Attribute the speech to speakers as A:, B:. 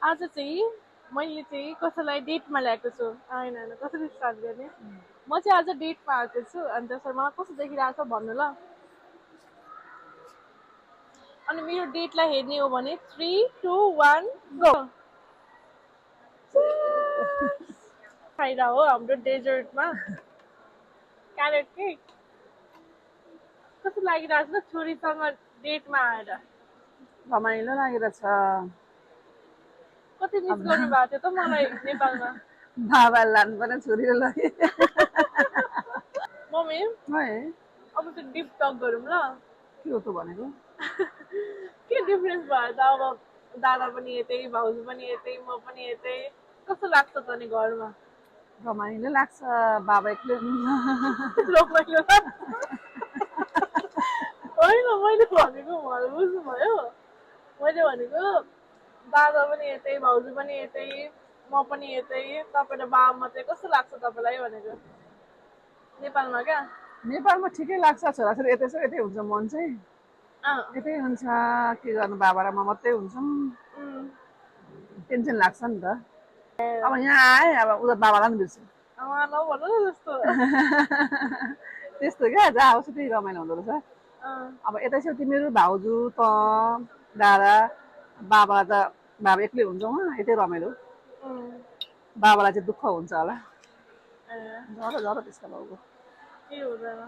A: आज चाहिँ मैले चाहिँ कसैलाई डेटमा ल्याएको छु होइन होइन कसरी स्टार्ट गर्ने म चाहिँ आज डेटमा आएको छु अनि त्यसरी मलाई कस्तो देखिरहेको छ भन्नु ल अनि मेरो डेटलाई हेर्ने हो भने 3 2 1 गो खाइरा हो हाम्रो डेजर्टमा क्यारेट केक कस्तो लागिरहेको छ छोरीसँग डेटमा आएर
B: रमाइलो लागिरहेछ
A: कति मिस गर्नु भएको थियो त मलाई नेपालमा
B: बाबाले लानु पर्ने छोरीले लगे
A: मम्मी
B: है
A: अब चाहिँ डिप टक गरौँ ल
B: के हो त भनेको
A: के डिफरेन्स भयो त अब दादा पनि यतै भाउजू पनि यतै म पनि यतै कस्तो लाग्छ त नि घरमा
B: रमाइलो लाग्छ बाबा एक्लै हुनुहुन्छ
A: रमाइलो लाग्छ होइन मैले भनेको मलाई बुझ्नुभयो मैले भनेको दादा पनि यतै भाउजू पनि यतै म पनि यतै तपाईँ र बाबा मात्रै कस्तो लाग्छ तपाईँलाई भनेको नेपालमा क्या
B: नेपालमा ठिकै लाग्छ छोराछोरी यतै छ यतै हुन्छ मन चाहिँ
A: अँ
B: यतै हुन्छ के गर्नु बाबा र म मात्रै हुन्छौँ टेन्सन लाग्छ नि त अब यहाँ आएँ अब उता बाबालाई पनि बिर्छु
A: नभन न जस्तो
B: त्यस्तो क्या जहाँ आउँछ त्यही रमाइलो हुँदो रहेछ अब यतै छौ तिमीहरू भाउजू त दादा बाबा त बाबा एक्लै हुन्छौ यतै रमाइलो बाबालाई चाहिँ दुःख हुन्छ होला
A: ए
B: झर झर त्यसको बाउको
A: के हुँदैन